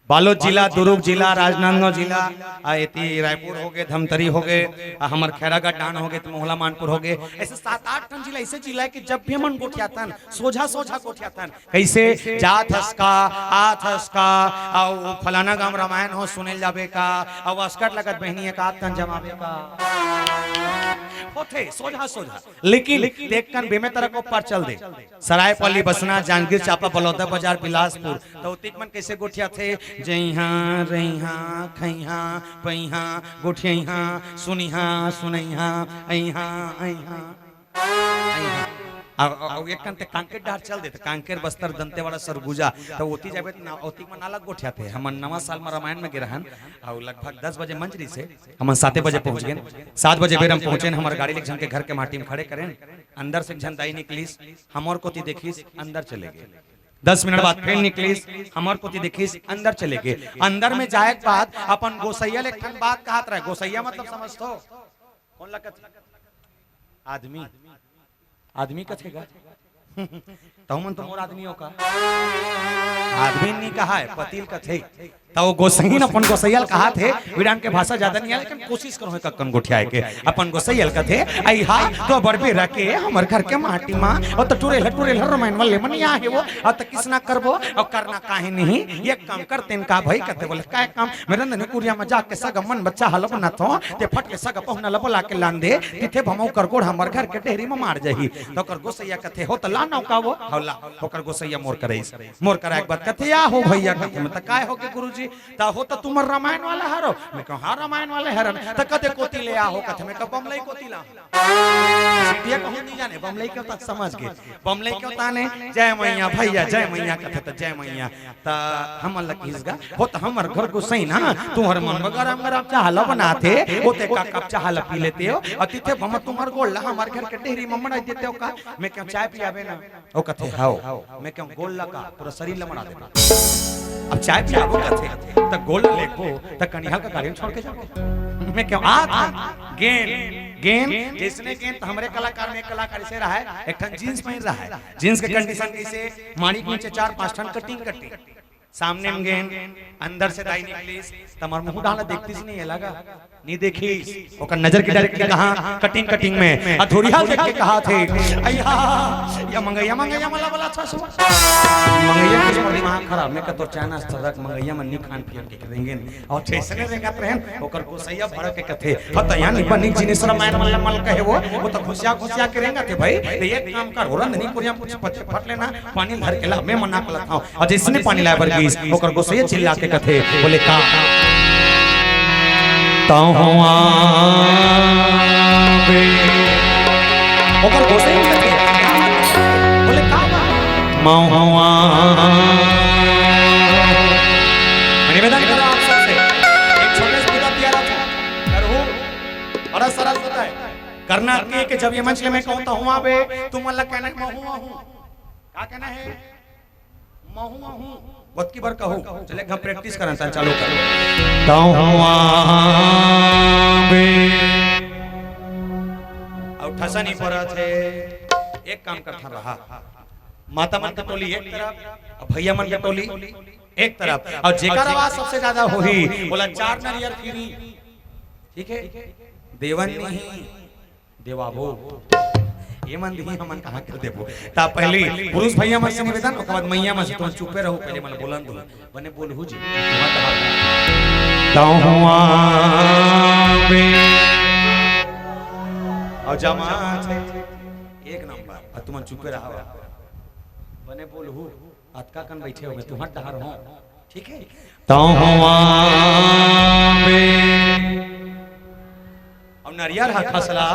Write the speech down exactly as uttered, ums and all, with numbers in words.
बालोद जिला, दुर्ग जिला, राजनांदगांव जिला, आ एती रायपुर होगे, धमतरी होगे, आ हमर खैरागढ़ डांड होगे, त मोहला मानपुर होगे। ऐसे सात आठ ठन जिला, ऐसे जिला हे कि जब भी हमन गोठियाथन, सोझा सोझा गोठियाथन। कैसे? जात हस का, आत हस का, अउ फलाना गांव रामायण हो सुने ल जाबे का, अउ अस्कट लगत बहिनी एकाध ठन जमाबे का। होथे सोझा सोझा, लेकिन देख कन बेमेतरा को पार चल दे। सरायपाली, बसना, जांजगीर चांपा, बलौदा बाजार, बिलासपुर, त ओतिक मन कैसे गोठियाथे? जइहा, रइहा, खइहा, पइहा, गोठियइहा, सुनिहा, सुनइहा, अइहा, अइहा, अइहा। अउ, अउ एक कन ते कांकेर डाहर चल दे, त कांकेर, बस्तर, दंतेवाड़ा, सरगुजा, त ओती जाबे त ना, ओतिक मन अलग गोठियाथे। हमन नवा साल म रामायण म गे रहन, अउ लगभग दस बजे मंच रहिसे, हमन साते बजे पहुंच गेन। सात बजे बेर हम पहुंचेन, हमर गाड़ी ले एक झन के घर के माटी म खड़े करेन। अंदर से एक झन दाई निकलिस, हमर कोती देखिस, अंदर चले गे। दस मिनट बाद फेर निकलिस, हमर कोती देखिस, अंदर चले गे। अंदर में जाए के बाद अपन गोसैया ले एक ठन बात कहत रहे। गोसैया मतलब समझथो? कोन ला कथे? आदमी। आदमी कथे गा? तहु मन तो मोर आदमी हो का? आदमी नी कहाय, पति ल कथे। त ओ गोसैया अपन गोसैया ल कहाथे, बिरान के भाषा ज्यादा नी आय, लेकिन कोशिश करहूं कक्कन गोठियाए के। अपन गोसैया ल कथे, "अइहा तो बड़बे रखे हमर घर के माटी मा, ओ त टुरेल ह, टुरेल ह, रामायण वाले मन या हे वो, अउ त किसना करबो, अउ करना काहे नहीं, ये काम कर तेन का भई," कथे बोले, "काय काम? मैं रंधनी कुरिया म जाके सगा मन बच्चा हल बनाथों, ते फट के सगा पहुना ल बोला के लान दे, तिथे भमऊ कर गोड़ हमर घर के डेहरी म माड़ जाही।" त ओकर गोसैया कथे, "हो त लानव का वो?" "हव ला।" ओकर गोसैया मोर करा आइस। मोर करा आय के बाद कथे, "या हो भैया," कथे, "मैं त काय हो गे गुरुजी?" "त हो त तुमर रामायण वाला हरो?" मैं कहूं, "हां, रामायण वाले हरन।" "त कदे कोती ले आ हो?" कथे, मैं कहूं, "बमलई कोती ला।" सिटिया कहूं नी जाने, बमलई के त समझ गे। बमलई के ताने, "जय मैया भैया, जय मैया," कथे, "त जय मैया।" त हमन ल किहिस गा, "हो त हमर घर गोसैया ना, तुंहर मन बर गरम गरम चाह ल बनाथे, ओ ते का कप चाह ल पी लेते हो, अउ तिथे भमऊ तुंहर गोड़ ल हमर घर के डेहरी म मड़ाई देते हो का?" मैं कहूं, "चाय पियाबे ना?" ओ कथे, "हव।" मैं कहूं, "गोड़ ल का, पूरा शरीर ल मड़ा देबे।" अब चाय पियाबो कथे, त गोड़ ल लेगबो, त कनिहा ल का गाड़ी म छोड़ के जाबो। मैं कहूं, आ, आ, गेंद, गेंद, जइसने गेंद, त हमरे कलाकार में एक कलाकार अइसे रहय, एक ठन जींस पहिन रहय, जींस के कंडीशन कइसे, माड़ी के नीचे चार पांच ठन कटिंग, कटिंग, सामने म गेंद, अंदर से दाई निकलिस, त हमर मुंह डाहर देखतिस नहीं, एला गा नी देखिस, ओकर नजर के डायरेक्टली कहां, कटिंग, कटिंग में। अधुरिहा देख के कहाथे, "अइहा, या मंगइया, मंगइया मला बला छसु।" मंगइया के दिमाग खराब, मैं कहूं, "तोर चाय नाश्ता रख, मंगइया मन नी खान पियन के रेंगेन।" अउ जइसने रेंगत रहेन, ओकर गोसैया भड़क के कथे, "हतया नी बनी जिनिस रामायण वाले मन ल कहे वो, ओ त घुसिया घुसिया के रेंगत हे भई। त एक काम कर, ओ रंधनी कुरिया म कुछ पत्ते फट लेना, पानी ल धर के ला, मैं मना के लाथंव।" अउ जइसने पानी लाय बर गिस, ओकर गोसैया चिल्ला के कथे, बोले, "का?" "तहूं आबे।" ओकर गोसैया कथे, बोले, "का बा?" "महूं आबे।" मैं निवेदन करंव आप सबसे, एक छोटे से विनती आ रहा था, करहू, बड़ा सरल होता है। करना ये कि जब ये मंच ले मैं कहूं, "तहूं आबे," तुमन ला कहना हे, "महूं आहूं।" का कहना हे? "महूं आहूं।" ओतकी बार कहू। चल, एक घांव प्रैक्टिस करन, त चालू कर। "तहूं आबे।" अउ ठसा नी परत हे। एक काम करथन रहा, माता मन के टोली एक तरफ, अउ भैया मन के टोली एक तरफ, अउ जेकर आवाज सबसे ज्यादा होही, ओला चार नरियर फ्री। ठीक हे? देवन नहीं, देवाबो। ये मन दिही, हमन कहां कर देबो? त पहली पुरुष भैया मन से निवेदन, ओकर बाद मैया मन से, तुमन चुपे रहू, पहले मन बोलन दो। बने बोलहू जी। "तहूं आबे।" अउ जमात हे एक नंबर, अउ तुमन चुपे रहा। बने बोलहू, अतका कन बइठे होगे, तुंहर डहर हों। ठीक हे? "तहूं आबे।" अउ नरियर ह खसला।